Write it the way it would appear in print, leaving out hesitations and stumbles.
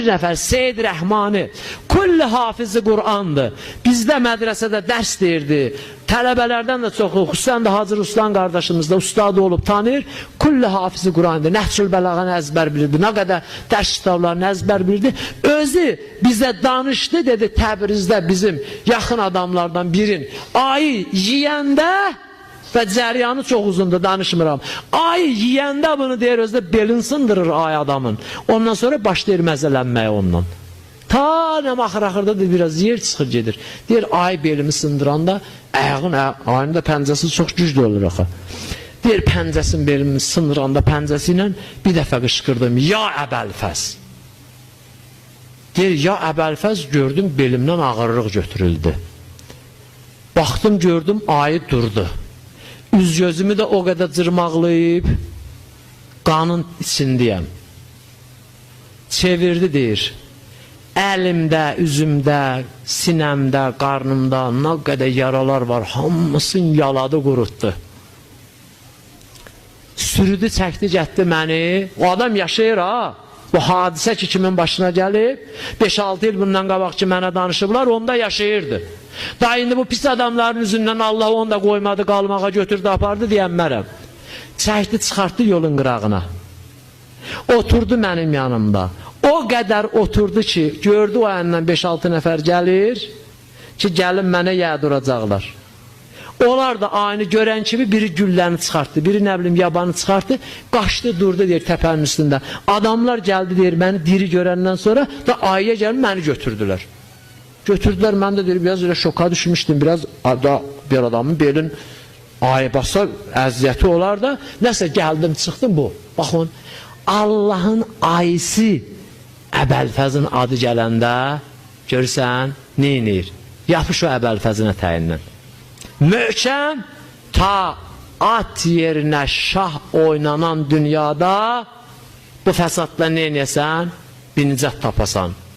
Bir nəfər Seyid Rəhmani, kulli hafizi Qur'andır. Bizdə mədrəsədə dərs deyirdi. Tələbələrdən də çoxu, xüsusən də Hacı Ruslan qardaşımız da ustadı olub tanıyır. Kulli hafizi Qur'andır. Nəhcül Bəlağanı əzbər bilirdi. Nə qədər dərs kitablarını əzbər bilirdi. Özü bizə danışdı, dedi Təbrizdə bizim yaxın adamlardan birin ayı yeyəndə və cəryanı çox uzundur, danışmıram. Ayı yeyəndə bunu deyir, özü də belin sındırır ayı adamın. Ondan sonra başlayır məzələnməyə ondan. Ta nə axır-axırda da biraz yer çıxır gedir. Deyir, ayı belimi sındıranda ayağın, ayının da pəncəsi çox güclü olur axı. Deyir, pəncəsini belimi sındıranda pəncəsi ilə bir dəfə qışqırdım, ya Əbəlfəz. Deyir, ya Əbəlfəz, gördüm belimdən ağırlıq götürüldü. Baxdım, gördüm, ayı durdu. Üz gözümü də o qədər cırmaqlayıb, qanın içindəyəm. Çevirdi, deyir. Əlimdə, üzümdə, sinəmdə, qarnımda nə qədər yaralar var, hamısını yaladı, qurutdu. Sürüdü, çəkdi, gətdi məni. O adam yaşayır ha. Bu hadisə ki kimin başına gəlib, 5-6 il bundan qabaq ki mənə danışıblar, onda yaşayırdı. Daha indi bu pis adamların üzündən Allah onu da qoymadı, qalmağa götürdü, apardı deyənmərəm. Çəkdi, çıxartdı yolun qırağına. Oturdu mənim yanımda. O qədər oturdu ki, gördü o əndən 5-6 nəfər gəlir ki, gəlin mənə yə duracaqlar. Onlar da aynı görən kimi biri gülləni çıxartdı, biri nə bilim yabanı çıxartdı, qaçdı durdu deyir təpənin üstündə. Adamlar gəldi deyir məni diri görəndən sonra da ayıya gəlib məni götürdülər. Götürdülər, mən də deyir biraz elə şoka düşmüşdüm, biraz da bir adamın belin ayı bassa əziyyəti olar da, nəsə gəldim çıxdım bu. Baxın, Allahın ayısı Əbəlfəzin adı gələndə görürsən, nə eləyir? Yapış o Əbəlfəzin ətəyindən. Möhkəm ta at yerinə şah oynanan dünyada bu fəsadla nə eləyəsən? Bir nicat tapasan.